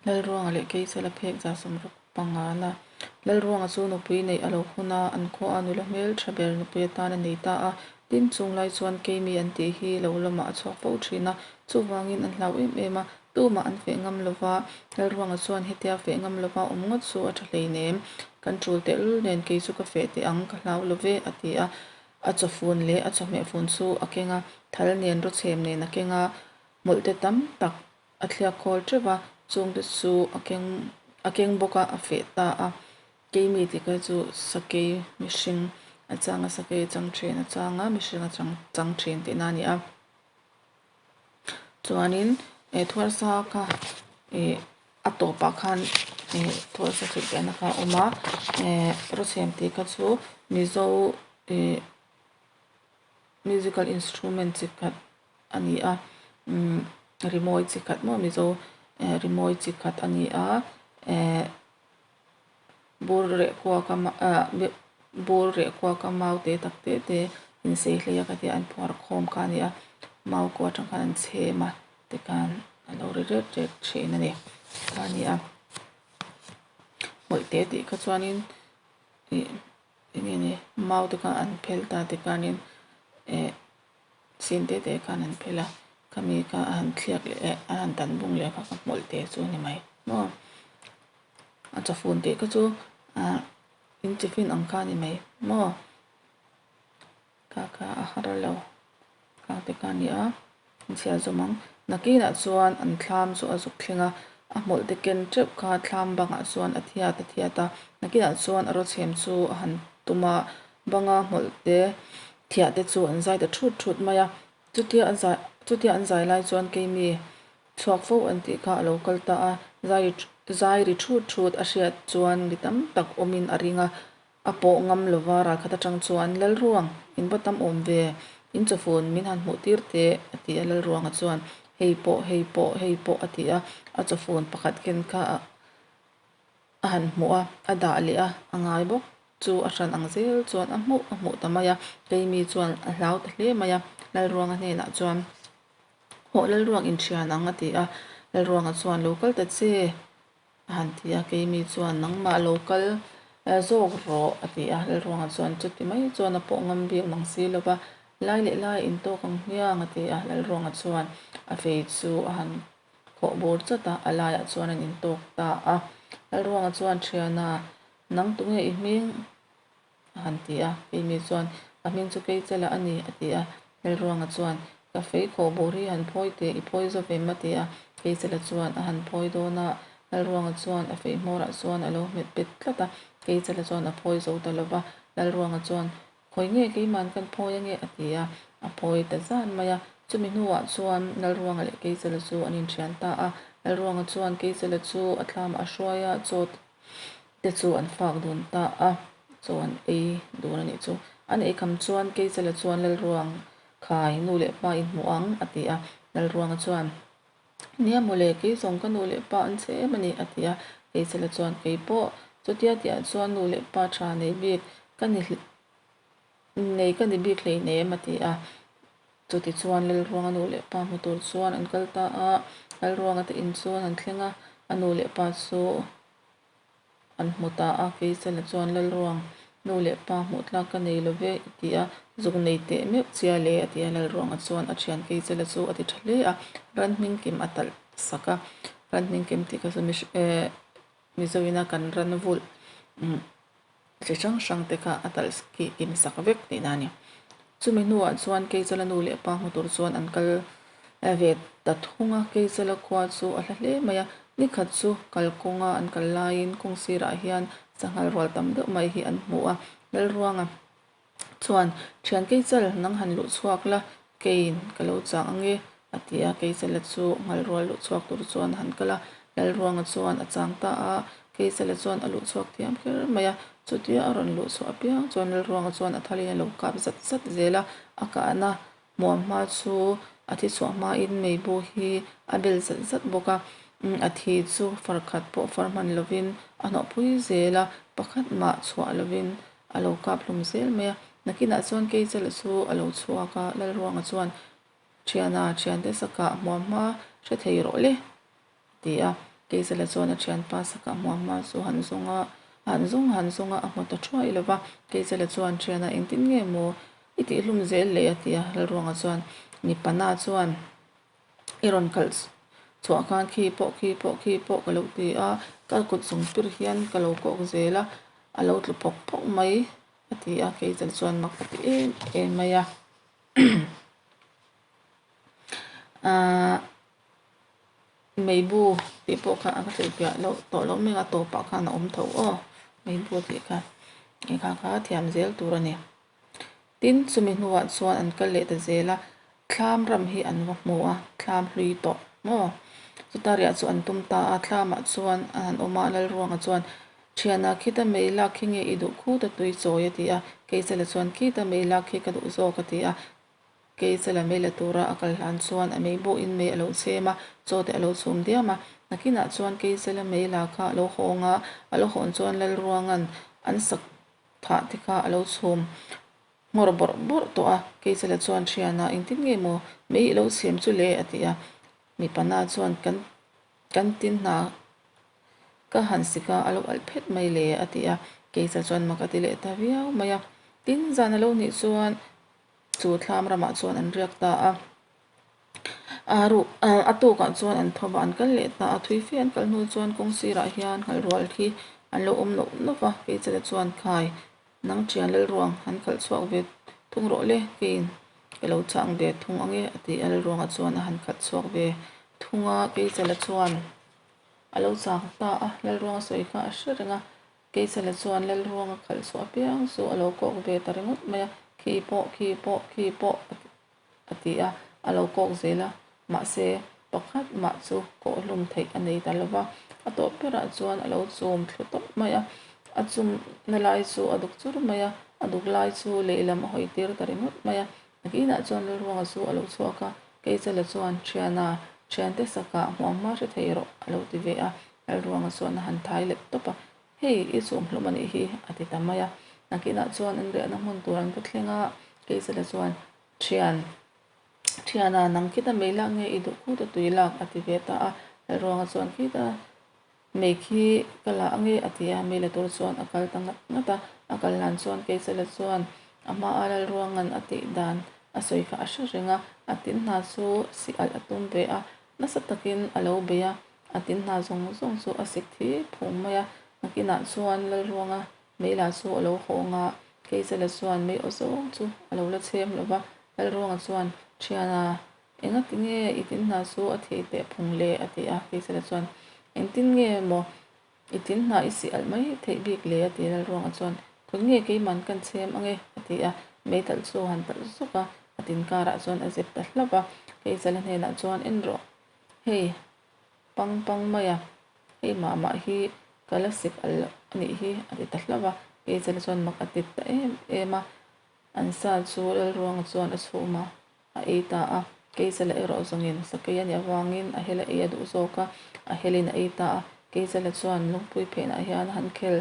Lalruanga leh Keisala phek 65 na. Lalruanga chu nupui neih a lo hun a, an khua a nula hmel tha ber nupui atan a nei ta a. Tin, chung lai chuan Keimi an tih hi lo lamah a chhuak fo thin a, chuvangin an hlau em em a, tumah an feh ngam lo va. Lalruanga chuan hetia feh ngam lova awm ngawt chu a tha hleinem, kan tul tehlul nen kei chu ka feh teh ang, ka hlau lo ve, a ti a. A chawfun leh a chawhmeh fun chu a keng a, thal nen rawchhem nen a keng a, hmawlhte tam tak A thliak khawl teuh va, chungte chu a keng a keng bawk a, a feh ta a. Keimi tih kha chu sakei mihring a chang a, sakei a chang thin a chang a, mihring a chang chang thin tihna a ni a. Chuanin eh thuarsa kha ih a tawpah khan ih thuarsa hrilhfiahna kha a awm a, eh rawchhem tih kha chu Mizo ih musical instrument chi khat. a ni a umm rimawi chi khat maw mizo eh rimawi chi khat a ni a eh bur reh kuak a ah bur reh kuak a mau te tak te te insei hlei a ka tia an phuar khawm kha a ni a mau kua atang khan an chhem a tikhan a lo ri ret ret thin a ni kha a ni a hmawlh te tih kha chuanin ih eng nge ni mau te kha an phel ta tikhanin eh. Sin te te khan an phel a, khami kha a han thliak leh eh a han dan bung leh kha ka hmawlh te chu a ni mai maw. A chawfun tih kha chu ah in tiffin ang kha a ni mai maw. Kha kha a har lo khang te kha a ni a, an chhiar zawm ang. Nakinah chuan an thlam chu a zuk thleng a, a hmawlh te ken teuh kha thlam bangah chuan a thiat a thiat a, nakinah chuan a rawchhem chu a han tum a. Banga hmawlh te thiah te chu an zai ta thut thut mai a, chutia an zai chutia an zai lai chuan keimi chhuak fo an tih kha a lo kal ta a, zai ri zai ri thut thut a hriat chuan mi tam tak awmin a ring a, a pawh ngam lova ralkhat atang chuan Lalruang in va tam awm ve, in chawfun min han hmuh tir teh a ti a, Lalruanga chuan hei pawh hei pawh hei pawh a ti a, a chawfun pakhat ken kha a a han hmuh a, a dah leh a, a ngai bawk. Chu a hran ang zel chuan a hmuh a hmuh ta mai a, Keimi chuan a hlau ta hle mai a, Lalruanga hnenah chuan, Hawh Lalruang inthian ang a ti a, Lalruanga chuan lo kal ta che a han ti a, Keimi chuan nangmah lo kal zawk rawh a ti a, Lalruanga chuan chuti mai chuan a pawh ngam bik mang si lo va, lai leh lai intawk ang hmiang a ti a, Lalruanga chuan a fei chu a han khawh bur chawt a, a laiah chuan an intawk ta a, Lalruanga chuan thiana Nang tunge i hming? a han ti a. Keimi chuan, Ka hming chu Keicela a ni, a ti a. Lalruanga chuan, Ka fei khawh bur hi han phawi teh, i phawi zo vem? a ti a. Keicela chuan a han phawi dawn a, Lalruanga chuan a fei hmawrah chuan a lo hmet bet tlat a. Keicela chuan a phawi zo ta lo va. Lalruanga chuan, Khawi nge keiman kan phawi ange? a ti a. A phawi ta zan mai a. Chumi hnuah chuan Lalruanga leh Keicela chu an inthian ta a. Lalruanga chuan Keicela chu a thlamah a hruai a, chaw te chu an fak dun ta a, chaw an ei dun a nih chu. An ei kham chuan Keichala chuan Lalruang khai nu leh pa inhmuh ang a ti a, Lalruanga chuan Nia mawle, kei zawng ka nu leh pa an che em a ni a ti a, Keichala chuan Kei pawh chutia tihah chuan nu leh pa tha nei bik ka ni nei ka ni bik hleinem a ti a. Chutichuan Lalruanga nu leh pa hmu tur chuan an kal ta a, Lalruanga te in chuan an thleng a, a nu leh pa chu an hmu ta a, Keichala chuan Lalruang nu leh pa hmuh tlak ka nei lo ve i ti a, zuk nei teh meuh chia le a ti a, Lalruanga chuan a thian Keichala chu a ti tha hle a, ran hming kim a talh sak a, ran hming kim tih kha chu Mizoina kan ran vulh Chi hrang hrang te kha a talh kih kim sak vek tihna a ni. Chumi hnuah chuan Keichala nu leh pa hmu tur chuan an kal ve ta thung a, Keichala khua chu a hla hle mai a, nikhat chu kalkawnga an kal laiin kawng sirah hian sanghal rual tam deuh mai hi an hmu a, Lalruanga chuan Thian Keichal nang han luh chhuak la, Keiin ka lo chang ange a ti a, Keichala chu nghal rual luh chhuak tur chuan a han kal a, Lalruanga chuan a chang ta a, Keichala chuan a luh chhuak thiam kher mai a, chutia a rawn luh chhuah apiang chuan Lalruanga chuan a thalin a lo kap zat zat zel a, a kahna hmuam hma chu a thi chhuah hmain meibu hi a bel zat zat bawk a, a thi chu far khat pawh far hman lovin a hnawhpui zel a, pakhat mah chhuah lovin A lo kap hlum zel mai a, nakinah chuan Keichala chu a lo chhuak a, Lalruanga chuan, Thiana, thiante sakah hmuam hma hre thei rawh le, a ti a. Keizela chuan a thianpa sakah hmuam hma chu han zawng a, a han zawng a han zawng a, a hmu ta thuai lo va. Keizela chuan, Thiana engtin nge maw i tihhlum zel le? a ti a. Lalruanga chuan, Mipa na chuan i rawn kalh chhuah khan khi pawh khi pawh khi pawh ka lo ti a, ka kut zung pir hian ka lo kawk zel a, a lo tlu phawk phawk mai a ti a. Keizela chuan mak a ti em em mai a. Ahh. Meibu tih pawh kha a hrilh piah loh tawh loh mek a tawpah khan a awm tho aw meibu tih kha engkha kha thiam zel tur a ni. Tin chumi hnuah chuan an kal leh ta zel a thlam ram hi an va hmu a thlam hlui tawh maw chuta riah chu an tum ta a thlamah chuan an han awm a Lalruanga chuan thianah khita mei lak khi nge i duh khut a tui chawi a ti a Keichala chuan khita mei lak khi ka duh zawk a ti a. Keichala mei la tura a kal hlan chuan a mei bawhin mei a lo chhem a, chaw te a lo chhum diam a. Nakinah chuan Keichala mei la kha a lo hawng a, a lo hawn chuan Lalruanga'n an sak thah te kha a lo chhum nghawr bawrh bawrh tawh a. Keichala chuan Thiana engtin nge maw mei i lo chhem chu le? a ti a. Mipana chuan kan kan tin hna ka han sik a, a lo alh phet mai le a ti a. Keichala chuan mak a ti leh ta viau mai a. Tin, zan a lo nih chuan Chu thlam ramah chuan an riak ta a, a ruh a tukah chuan an tho va an kal leh ta a, thui fe an kal hnu chuan kawng sirah hian nghal rual hi an lo awm loh nawk a, Keichala chuan khai nang thian Lalruang an khalh chhuak ve thung rawh le keiin ka lo chang ve thung ang e a ti a, Lalruanga chuan a han khalh chhuak ve thung a, Keichala chuan a lo chang ta a, Lalruanga sawi kha a hre reng a. Keichala chuan Lalruanga khalh chhuah apiang chu a lo kawk ve ta ringawt mai a, khi pawh, khi pawh, khi pawh a ti a, a lo kawk zel a, mahse pakhat mah chu kawhhlum theih a nei ta lo va, a tawp berah chuan a lo chum thlu tawp mai a, a chumna lai chu a duk chur mai a, a duk lai chu lehlam a hawi tir ta ringawt mai a, nakinah chuan Lalruanga chu a lo chhuak a, Keichala chuan Thiana, thiante sakah hmuam hma hre thei rawh a lo ti ve a, Lalruanga chuan a han thai leh tawp a, Hei, i chhum hlum a nih hi, a ti ta mai a. Nakinah chuan an riahna hmun tur an va thleng a, Keizela chuan, Thian, thiana, nang khita mei lak nge i duh khut a tui lak, a ti ve ta a. Lalruanga chuan, Khita mei khi ka la ange, a ti a. Mei la tur chuan a kal ta ngat ngat a. A kal hlan chuan Keizela chuan a hmaa Lalruanga'n a tih dan a sawi kha a hre reng a, a tin hna chu si alh a tum ve a, nasa takin a lo bei a. A tin hna zawng zawng chu a sik thi phung mai a, nakinah chuan Lalruanga Meila chu a lo hawng a, Keizela chuan mei aw zawng chu a lo la chhem lo va, Lalruanga chuan, Thiana, engati nge i tin hna chu a thih teh phung le? a ti a, Keizela chuan, Engtin nge maw i tin hna i sih alh mai theih bik le? a ti a, Lalruanga chuan, Khawi nge keiman kan chhem ange? a ti a, meitalh chu a han talh zawk a, a tin karah chuan a zep ta hlauh va, Keizela hnenah chuan, En rawh, hei, Pang pang mai a, hei mah mah hi ka la sik al loh a nih hi a ti ta hlauh a, Keizela chuan mak a ti ta em em a, an sa chu Lalruanga chuan a chhum a, a ei ta a, Keizela erawh zawngin sakei a nih avangin a hel a ei a duh zawk a, a helin a ei ta a, Keizela chuan lungpui phenah hian a han khel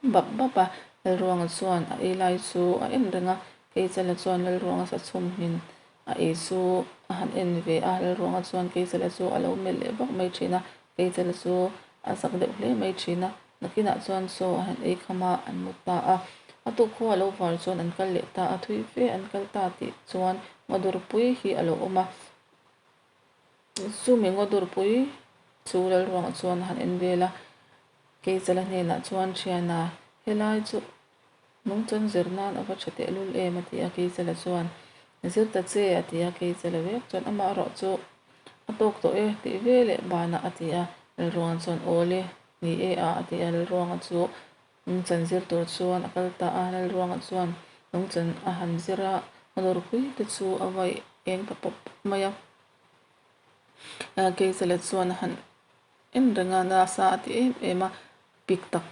bap bap a, Lalruanga chuan a ei lai chu a en reng a, Keichala chuan Lalruanga sa chhum hmin a ei chu a han en ve a, Lalruanga chuan Keichala chu a lo melh leh vak mai thin a, Keichala chu a zak deuh hle mai thin a, nakinah chuan chaw a han ei kham a, an mu ta a, a tuk khua a lo var chuan an kal leh ta a, thui fe an kal ta tih chuan Ngawdurpui hi a lo awm a, chumi Ngawdurpui chu Lalruanga chuan a han en vel a. Keichala hnenah chuan Thiana, helai chu nungchan zir nan a va tha tehlul em a ti a, Keichala chuan, Zir ta che a ti a, Keichala vek chuan amah erawh chu a tawk tawh e tih ve leh banah a ti a, Lalruanga chuan Aw le, ni e a a ti a, Lalruanga chu nungchan zir tur chuan a kal ta a, Lalruanga chuan nungchan a han zir a, hmanawrpui te chu a vaih eng ta pawp pawp mai a, Keichala chuan a han En reng a, nasa a ti em em a, pik tak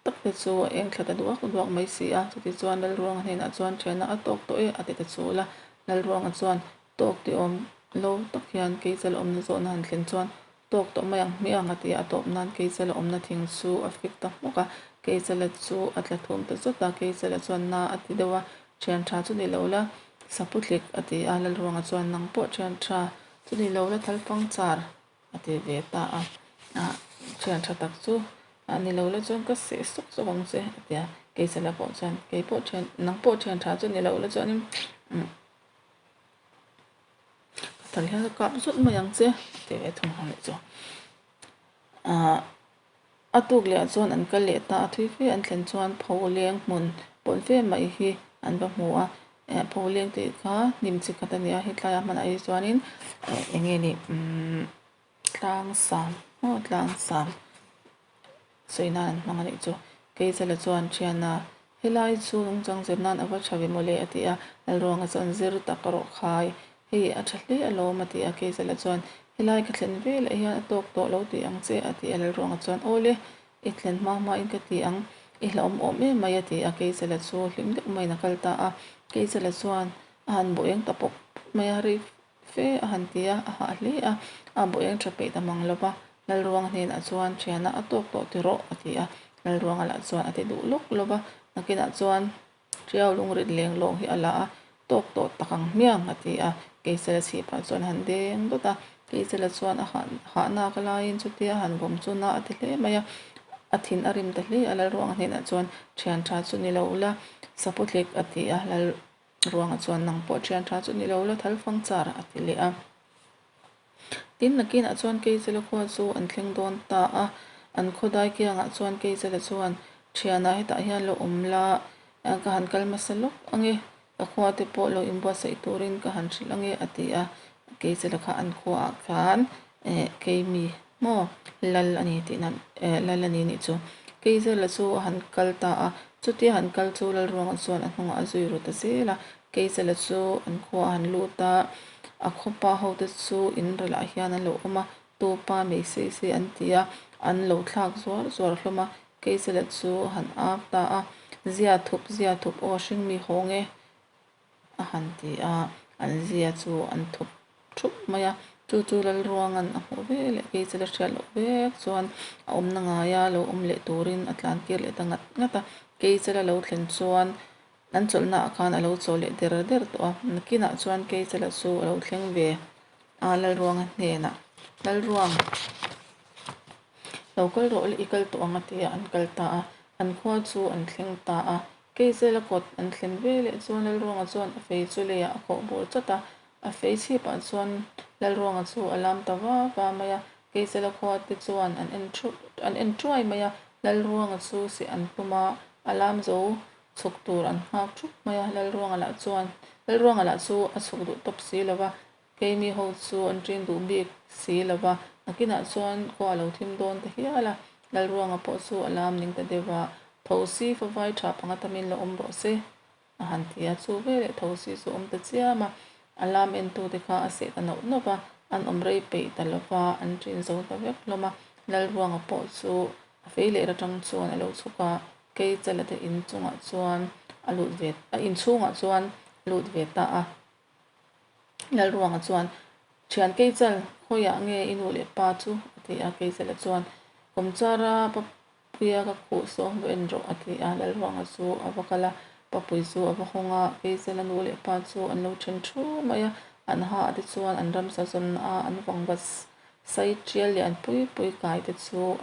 tak te chu a eng thla ta duak duak mai si a, chuti chuan Lalruanga hnenah chuan thianna a tawk tawh e a ti ta chul a, Lalruanga chuan tawk ti awm lo tak hian Keichala awmna zawhna han thlen chuan tawk tawh mai ang hmiang a ti a, a tawp nan Keichala awmna thing chu a fik ta hmawk a, Keichala chu a tla thum ta zawt a, Keichala chuan na a ti deuh a, thian tha chu ni lo la Saputhlik a ti a, Lalruanga chuan nang pawh thian tha chu ni lo la Thalfang char. A ti ve ta a. Thian tha tak chu a ni lo la chuan ka seh sawk sawk ang che a ti a. Keichala pawh chuan kei pawh thian nang pawh thian tha chu ni lo la chuanin umm ka thal hian ka kap zawt mai ang che a ti ve thung ang leh chu. Ahh a tuk leh ah chuan an kal leh ta a thui fe an thlen chuan pho leng hmun pawn fe mai hi an va hmu a eh pho leng tih kha hnim chi khat a ni a hetlai ah hmanah hi chuanin eh eng nge ni umm tlang sam maw tlang sam sawi nan an hmang a nih chu Keizela chuan thiana Helai chu nungchang zir nan a va tha ve mawle a ti a, Lalruanga chuan zir tak rawh khai, hei a tha hle alawm a ti a, Keizela chuan helai ka thlen velah hian a tawk tawh lo tih ang che a ti a, Lalruanga chuan awle i thlen hma hma in ka ti ang, i hlauhawm awm em mai a ti a, Keizela chu hlim deuh maiin a kal ta a, Keizela chuan a han bawh eng ta pawp pawp mai a, rei fe a han ti a, a hah hle a, a bawh eng tha peih ta mang lo va, Lalruanga hnenah chuan thiana a tawk tawh ti rawh a ti a, Lalruanga lah chuan a ti duh lawk lo va, nakinah chuan Tiau lungrit leng lawng hi a la a, tawk tawh tak ang hmiang a ti a, Keisela chhipah chuan a han deng dawt a, Keisela chuan a hah hahnak laiin chutia a han vawm chu na a ti hle mai a, a thin a rim ta hle a, Lalruanga hnenah chuan thian tha chu ni lo la, Saputhlik a ti a, Lal. Ruangah chuan nang pawh thian tha chu ni lo la thal fang char a ti leh a. Tin, nakinah chuan Keizela khua chu an thleng dawn ta a, an khaw dai kiangah chuan Keizela chuan thianah hetah hian lo awm la, ka han kal hmasa lawk ang e, ka khua te pawh lo inbuatsaih turin ka han hrilh ang e a ti a. Keizela kha an khuaah khan Keimi Maw? Lal a ni tih nan eh lal a ni nih chu. Keizela chu a han kal ta a, chutia han kal chu Lalruanga chuan a hnungah a zui ru ta zel a. Keizela chu an khua a han lut a, a khawpa hote chu in relah hian an lo awm a, tupa mei sei sei an ti a, an lo thlak zuar zuar hlawm a. Keizela chu a han ap ta a, Zia thup, zia thup aw hringmi hawng e. a han ti a, an zia chu an thup thup mai a, chu chu Lalruanga'n a hmuh ve leh kei chu la hriat loh vek chuan a awmna ngaia lo awm leh turin a tlan tir leh ta ngat ngat a, kei chu la lo thlen chuan an chawlhna ah khan a lo chaw leh der der tawh a, nakinah chuan kei chu la chu a lo thleng ve a Lalruanga hnenah Lalruang lo kal rawh le i kal tawh ang a ti a, an kal ta a, an khua chu an thleng ta a. Keizela kawt an thlen ve leh chuan Lalruanga chuan a fei chu leiah a khawh bur chat a, a fei chhipah chuan Lalruanga chu a lam ta va va mai a, Keizela khua te chuan an en thup an en thuai mai a, Lalruanga chu seh an tum a, a lam zo chhuk tur an nghak thup mai a, Lalruanga lah chuan Lalruanga lah chu a chhuk duh tawp si lo va, Keimi ho chu an ṭin duh bik si lo va, nakinah chuan khua a lo thim dawn ta hial a, Lalruanga pawh chu a lam ning ta deuh a, Thosi favai ṭha panga tamin la awm rawh se a han ti a, chu veleh Thosi chu awm ta chiam a, a lam entute kha a seh ta nauh nauh va, an awm rei peih ta lo va, an ṭin zo ta vek hlawm a, Lalruanga pawh chu a fei leh atang chuan a lo chhuk a, Keichala te inchungah chuan a lut ve, a inchhungah chuan a lut ve ta a. Lalruanga chuan, Thian Keichal, khawiah nge i nu leh pa chu? a ti a. Keichala chuan, Kawmchara Papuia ka khuh saw va en rawh, a ti a. Lalruanga chu a va kal a, Papui chu a va hawng a. Keichala nu leh pa chu an lo then thu mai a, an ha te chuan an ramsa zawnna a an vangva sai tial leh an pui pui kai te chu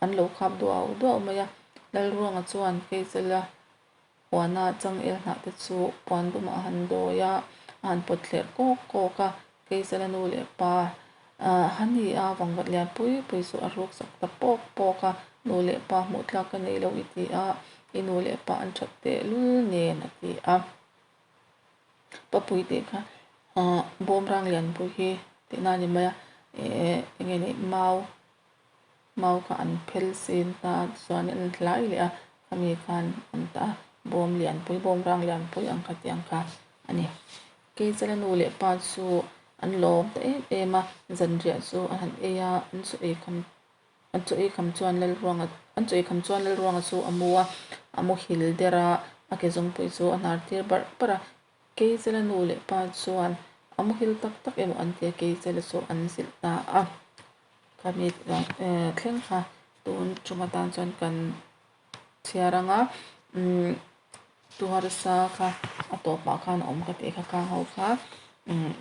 an lo khap duau duau mai a. Lalruanga chuan Keichala Huana changel hnah te chu puan dumah a han dawi a, a han pawt thler kawk kawk a, Keizela nu leh pa Hani a vangvat lian pui pui chu a ruk sak ta pawk pawk a, nu leh pa hmuh tlak ka nei lo i ti a, i nu leh pa an that teh lul nen a ti a. Papui tih kha bawmrang lian pui hi tihna a ni mai a, eng nge ni mau Mau kha an phel sin ta a tichuan an hlai leh a, khami khan an ta a, bawm lianpui bawm rang lianpui ang kha tiang kha a ni. Keizela nu leh pa chu an lawm ta em em a, zanriah chu an han ei a, an chaw ei kham an chaw ei kham chuan Lalruanga an chaw ei kham chuan Lalruanga chu a mu a, a muhil der a, a ke zawngpui chu a hnar tir barh barh a, Keizela nu leh pa chuan a muhil tak tak emaw an ti a, Keizela chu an zilh ta a. Khami thleng kha tun tum atan chuan kan chhiar ang a umm tu harsa kha a tawpah khan a awm ka tih kha khang ho kha umm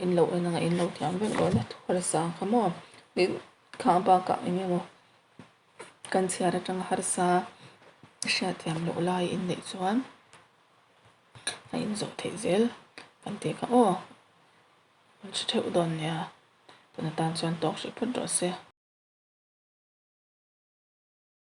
in lo en ang a in lo thiam vek dawn a tu harsa kha maw tin khang bakah eng emaw. Kan chhiar atanga harsa hriatthiam loh lai in neih chuan a inzawh theih zel kan tih kha aw. Kan hre theuh dawn nia. Tuna tan chuan tawk hrih phawt rawh se.